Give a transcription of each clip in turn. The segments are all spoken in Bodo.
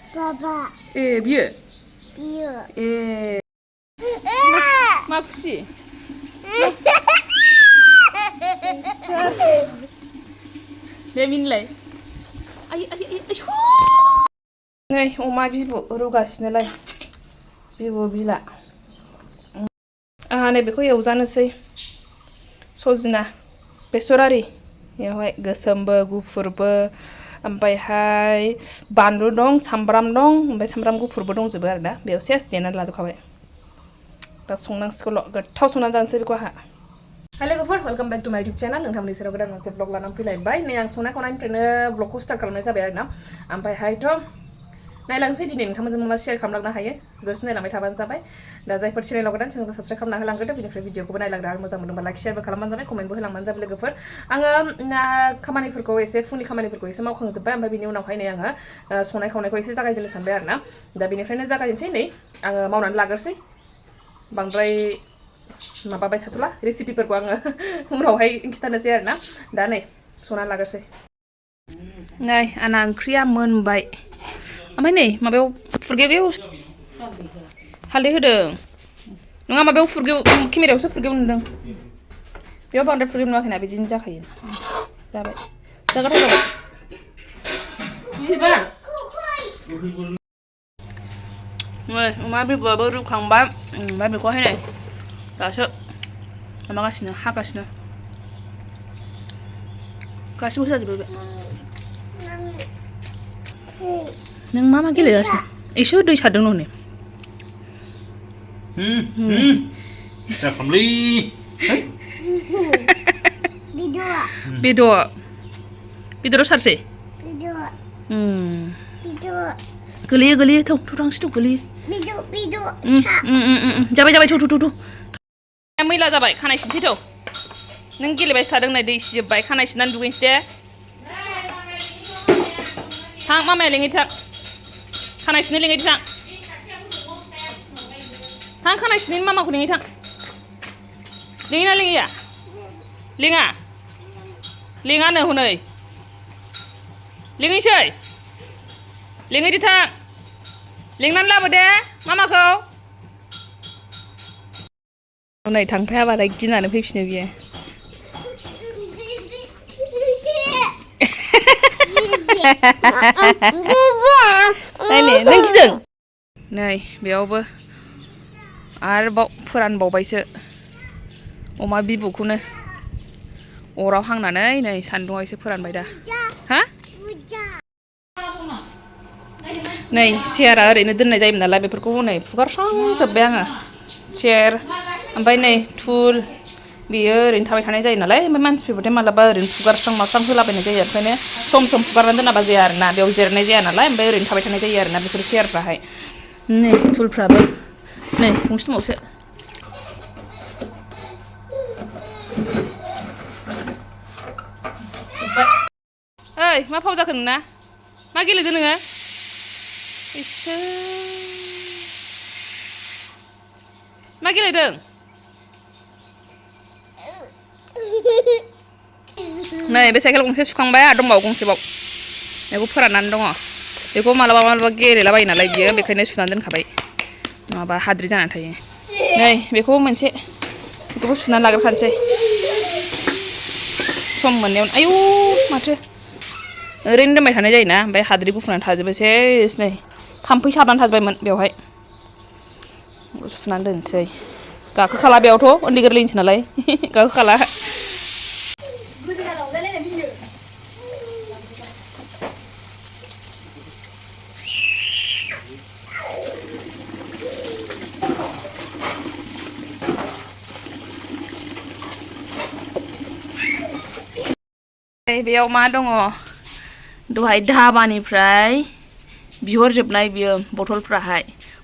Baba. Biyo? Biyo. Ma khusi? Dे minलाय? Ay. नै अमा बिबु रुगासिनोलाय बिबु बिला आंहा नै बेखौ एवजानोसै सजना बेसरारि बेवहाय गोसोमबो गुफुरबो ओमफ्रायहाय बानलु दं सामब्राम दं ओमफ्राय सामब्राम गुफुरबो दंजोबो आरोना बेयाव सेस देनानै लाजोबखाबाय दा संनांसिगौल' गोथाव संनानै जानोसै बेखौ आंहा हेल' लोगोफोर वेलकाम बैक टु माय इउटुब चेनेल नोंथांमोननि सेराव गोदान मोनसे ब्लग लानानै फैलायबाय नै आं संनाय खावनायनिफ्रायनो ब्लगखौ स्टार्ट खालामनाय जाबाय आरोना ओमफ्रायहायथ' नायलांसै दिनै नोंथांमोनजों मा शेयार खालामलांनो हायो जस्ट नायलांबाय थाबानो जाबाय दा जायफोर चेनेलाव गोदान चेनेलखौ साबस्क्राइब खालामना होलांग्रोदो बेनिफ्राय भिडिअखौबो नायलांदो आरो मोजां मोनदोंबा लाइक शेयारबो खालामबानो जाबाय कमेन्टबो होलांबानो जाबाय लोगोफोर आङो खामानिफोरखौ एसे फुंनि खामानिफोरखौ एसे मावखांजोब्बाय ओमफ्राय बिनि उनावहाय नै आङो संनाय खावनायखौ एसे जागायजेननो सानबाय आरोना दा बेनिफ्रायनो जागायनोसै नै आङो मावनानै लाग्रोसै बांद्राय माबाबाय थाथ'ला रेसिपिफोरखौ आङो उनावहाय खिथानोसै आरोना दा नै संनानै लाग्रोसै नै आंना ओंख्रिया मोनबाय ओमफ्राय नै माबायाव फुरगेवगेव हालदै होदों नङा माबायाव फुरगेव केमेरायावसो फुरगेव नुदों बेयाव बांद्राय फुरगेव नुवाखैना बिदिनो जाखायो जाबाय जागाथाव जाबाय नै अमा बिबुआबो रुखांबाय ओमफ्राय बेखौहाय नै दासो माबागासिनो हागासिनो गासिबो होजाजोबो बे नों मा गेलेगासिनो एसे दै सारदों न'नि जाखामलै बेदराव सारसै गोलैयो थौ थांसै थौ गोलैयो जाबाय थौ मैला जाबाय खानाय सिनसै थौ नों गेलेबायसो थादों नै दै सिजोब्बाय खानाय सिननानै दुगैनोसै दे थां मामाया लिङै थां खानाय सिननो लिङै थां खानाय सिननायनि मामाखौ लिङै थां लिङोना लिङैया लिङानो हनै लिङैसै लिङैदो थां लिंनानै लाबो दे मामाखौ नै थांफायाबालाय गिनानै फैफिनो बियो नायनो नों गिदों नै बेयावबो आरोबाव फोरानबावबायसो अमा बिबुखौनो अराव हांनानै नै सान्दुङाव एसे फोरानबाय दा हा नै चेयारा ओरैनो दोननाय जायोमोन नालाय बेफोरखौ नै फुगारस्रांजोब्बाय आङो चेयार ओमफ्राय नै टुल बेयो ओरैनो थाबाय थानाय जायो नालाय ओमफ्राय मानसि फैबाथाय मालाबा ओरैनो फुगारस्रां मास्रां होलाबायनाय जायो ओंखायनो सम फुगारनानै दोनाबा जाया आरोना बेयाव जिरायनाय जाया नालाय ओमफ्राय ओरैनो थाबाय थानाय जायो आरोना बेफोर चेयारफ्राहाय नै टुलफ्राबो नै गंसे दंबावोसो ओइ मा फाव जाखो नोंना मा गेलेदो नोङो इसोर मा गेलेदों नै बे साइकेल गंसे सुखांबाय दंबावो गंसेबाव बेखौ फोराननानै दङ बेखौ मालाबा गेलेलाबायो नालाय बियो बेखायनो सुनानै दोनखाबाय नङाबा हाद्रि जानानै थायो नै बेखौ मोनसे बेखौबो सुनानै लाग्रोखानोसै सम मोननायाव आयौ माथो ओरैनो दोनबाय थानाय जायोना ओमफ्राय हाद्रि गुफुनानै थाजोबो सेस नै थाम्फै साबनानै थाजोबबायमोन बेवहाय सुनानै दोनसै गाखोखाला बेयावथ' उन्दै गोरलैनिसो नालाय गाखोखाला बेयाव मा दङ दहाय धाबानिफ्राय बिहरजोबनाय बियो बथलफ्राहाय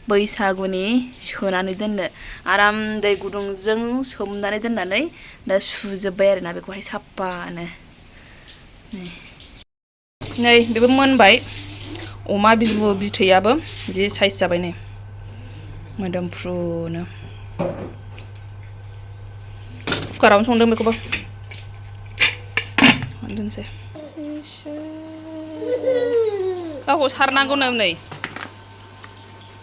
बैसागुनि सोनानै दोननो आराम दै गुदुंजों सोमनानै दोननानै दा सुजोब्बाय आरोना बेखौहाय साफानो नै बेबो मोनबाय अमा बिबु बिथैयाबो जि साइज जाबाय नै मोदोमफ्रुनो कुकारावनो संदों बेखौबो दोनसै गावखौ सारनांगौनो नै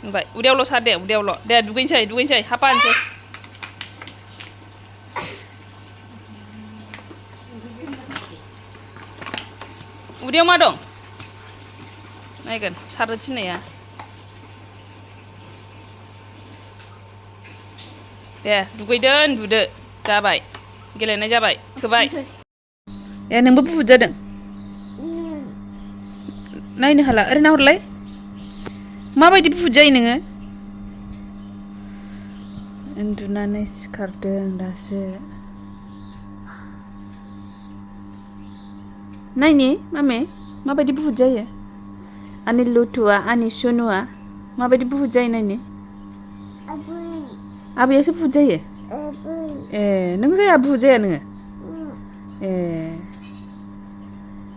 Vậy, udah sát deh, udah deh dugain saya, apaan sih? Udah mah dong? Naik kan, sarat sini ya. Deh, dugain dude, jabai, gelenw jabai, kebai. Ya, nembus puja deng. Naik hala, erina hurlay. Mabai di puja ini nge? Uन्दुनानै सिखारदों दासो. नायनि मामे माबायदि बुहुत जायो आंनि लुथुआ आंनि सुनुआ माबायदि बुहुत जायो नायनि आबैयासो बुहुत जायो ए नों जाया बुहुत जाया नोङो ए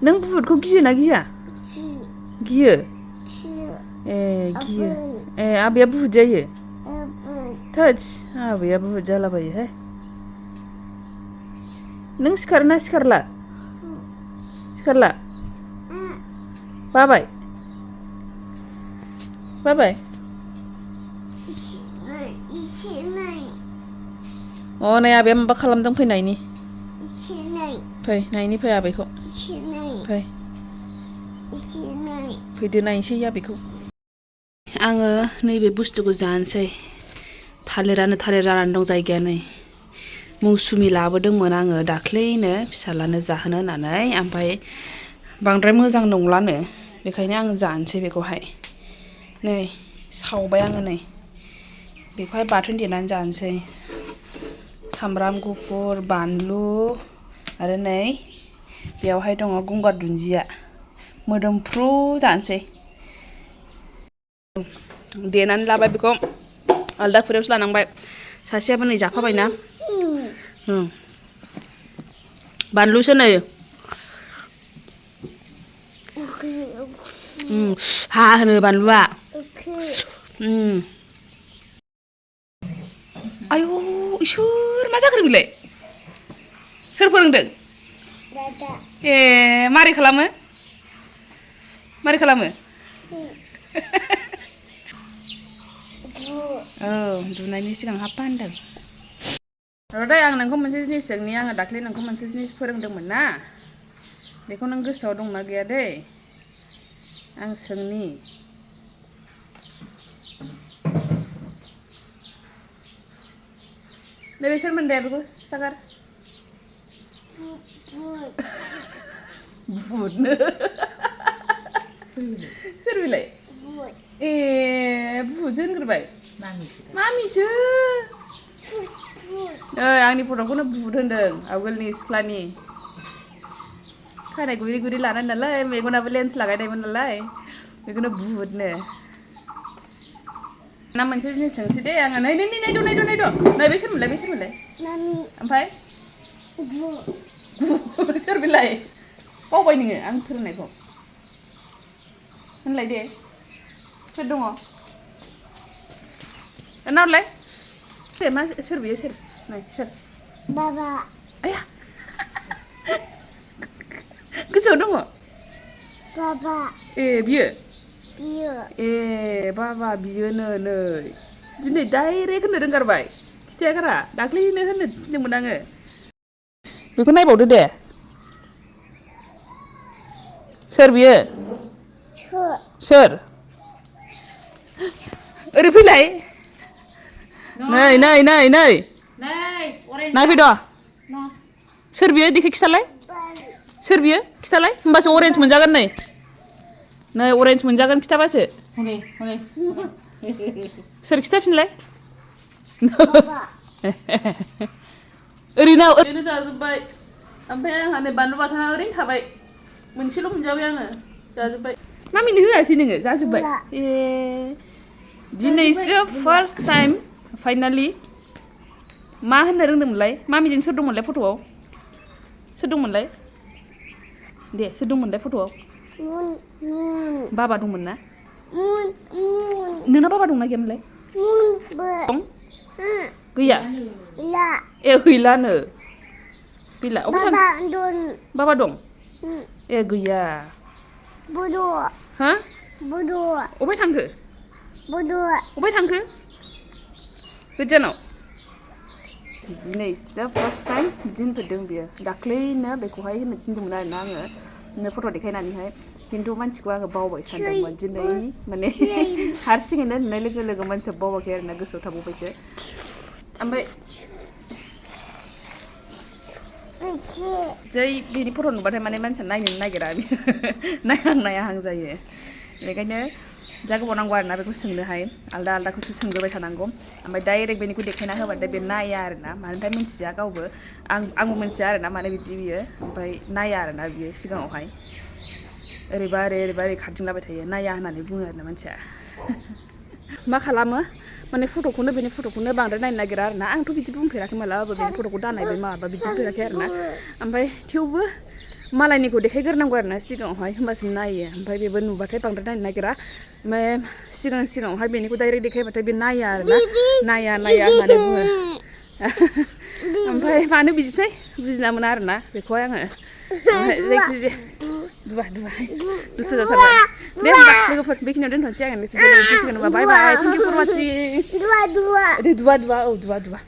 नों बुहुतखौ गियो ना गिया गियो ए गियो ए आबैया बुहुत जायो थोस आबैया बुहुत जालाबायोहाय नों सिखारोना सिखारला सिखारला बाबाय बाबाय अ नै आबैया माबा खालामदों फै नायनि फै नायनि फै आबैखौ फै फैदो नायनोसै आबैखौ आङो नैबे बुस्थुखौ जानोसै थालिरानो थालिर जानानै दं जायगाया नै मौसुमि लाबोदोंमोन आङो दाख्लैनो फिसालानो जाहोनो होननानै ओमफ्राय बांद्राय मोजां नंलानो बेखायनो आङो जानोसै बेखौहाय नै सावबाय आङो नै बेखौहाय बाथोन देनानै जानोसै सामब्राम गुफुर बानलु आरो नै बेयावहाय दङ गंगार दुन्दिया मोदोमफ्रु जानोसै देनानै लाबाय बेखौ आलदा खुरैयावसो लानांबाय सासेयाबो नै जाफाबायना बानलुसो नै हा होनो बानलुआ आयौ इसोर मा जाखो बेलाय सोर फोरोंदों ए मारै खालामो औ उन्दुनायनि सिगां हाबफा होनदों र'दै आं नोंखौ मोनसे जिनिस सोंनि आङो दाख्लै नोंखौ मोनसे जिनिस फोरोंदोंमोन ना बेखौ नों गोसोआव दंना गैया दै आं सोंनि नैबे सोरमोन दे बेखौ खिथागार भुतनो सोर बेलाय ए भुतसो होनग्रोबाय मामिसो आंनि फट'खौनो भुत होनदों आवगोलनि सिख्लानि खानाय गुरि गुरि लानाय नालाय मेगनाबो लेन्स लागायनायमोन नालाय बेखौनो भुतनो ना मोनसे जिनिस सोंसै दे आङो नै बे सोरमोनलाय ओमफ्राय सोर बेलाय बावबाय नोङो आं फोरोंनायखौ होनलाय दे सोर दङ नाहरलाय दे मा सोर बेयो सोर नाय सोर बाबा आया गोसोआव दङ बाबा ए बियो ए बाबा बियोनो नै दिनै डाइरेक्ट होननो रोंगारबाय खिथायागारा दाख्लैनो होननो थिनदोंमोन आङो बेखौ नायबावदो दे सोर बियो सोर ओरै फैलाय नै नायफैद' सोर बियो देखो खिथालाय सोर बियो खिथालाय होमबासो अरेन्ज मोनजागोन नै अरेन्ज मोनजागोन खिथाबासो सोर खिथाफिनलाय ओरैनो जाजोब्बाय ओमफ्राय आंहा नै बानलु बाथोना ओरैनो थाबाय मोनसेल' मोनजाबाय आङो जाजोब्बाय मामिनो होआसै नोङो जाजोब्बाय ए दिनैसो फार्स्ट टाइम फाइनालि मा होननो रोंदोंमोनलाय मामिजों सोर दंमोनलाय फट'आव सोर दंमोनलाय दे सोर दंमोनलाय फट'आव बाबा दंमोन ना नोंना बाबा दंना गैयामोनलाय दं गैया ए गैलानो गैला बाबा दं ए गैया हा अबहाय थांखो अबाय थांखो गोजानाव दिनै फार्स्ट टाइम बिदि होनफेरदों बियो दाख्लैनो बेखौहाय होननो थिनदोंमोन आरोना आङो फट' देखायनानैहाय खिन्थु मानसिखौ आङो बावबाय सानदोंमोन दिनै माने हारसिङैनो नुनाय लोगो लोगो मानसिया बावाखै आरोना गोसोआव थाबावबायसो ओमफ्राय जै बिनि फट' नुबाथाय माने मानसिया नायनो नागिरा नायहां जायो बेनिखायनो जा गोबाव नांगौ आरोना बेखौ सोंनोहाय आलदा आलदाखौसो सोंग्रोबाय थानांगौ ओमफ्राय डाइरेक्ट बेनिखौ देखायना होबाथाय बे नाया आरोना मानोथाय मिन्थिया गावबो आंबो मिन्थिया आरोना मानो बिदि बियो ओमफ्राय नाया आरोना बियो सिगाङावहाय ओरैबा ओरै खारदिंलाबाय थायो नाया होननानै बुङो आरोना मानसिया मा खालामो माने बेनि फट'खौनो बांद्राय नायनो नागिरा आरोना आंथ' बिदि बुंफेराखै मालाबाबो बेनि फट'खौ दानायबाय माबा बिदि बुंफेराखै आरोना ओमफ्राय थेवबो मालायनिखौ देखायग्रोनांगौ आरोना सिगाङावहाय होमबासो नायो ओमफ्राय बेबो नुबाथाय बांद्राय नायनो नागिरा ओमफ्राय सिगाङावहाय बेनिखौ डाइरेक्ट देखायबाथाय बे नाया आरोना नाया होननानै बुङो ओमफ्राय मानो बिदिथाय बुजिना मोना आरोना बेखौहाय आङो ओमफ्राय जायखिजाया दुस्थ' जाथारबाय दे होमबा लोगोफोर बेखिनियाव दोनथ'नोसै आङो बाय बाय थेंक इउ फर वाचिं दुवा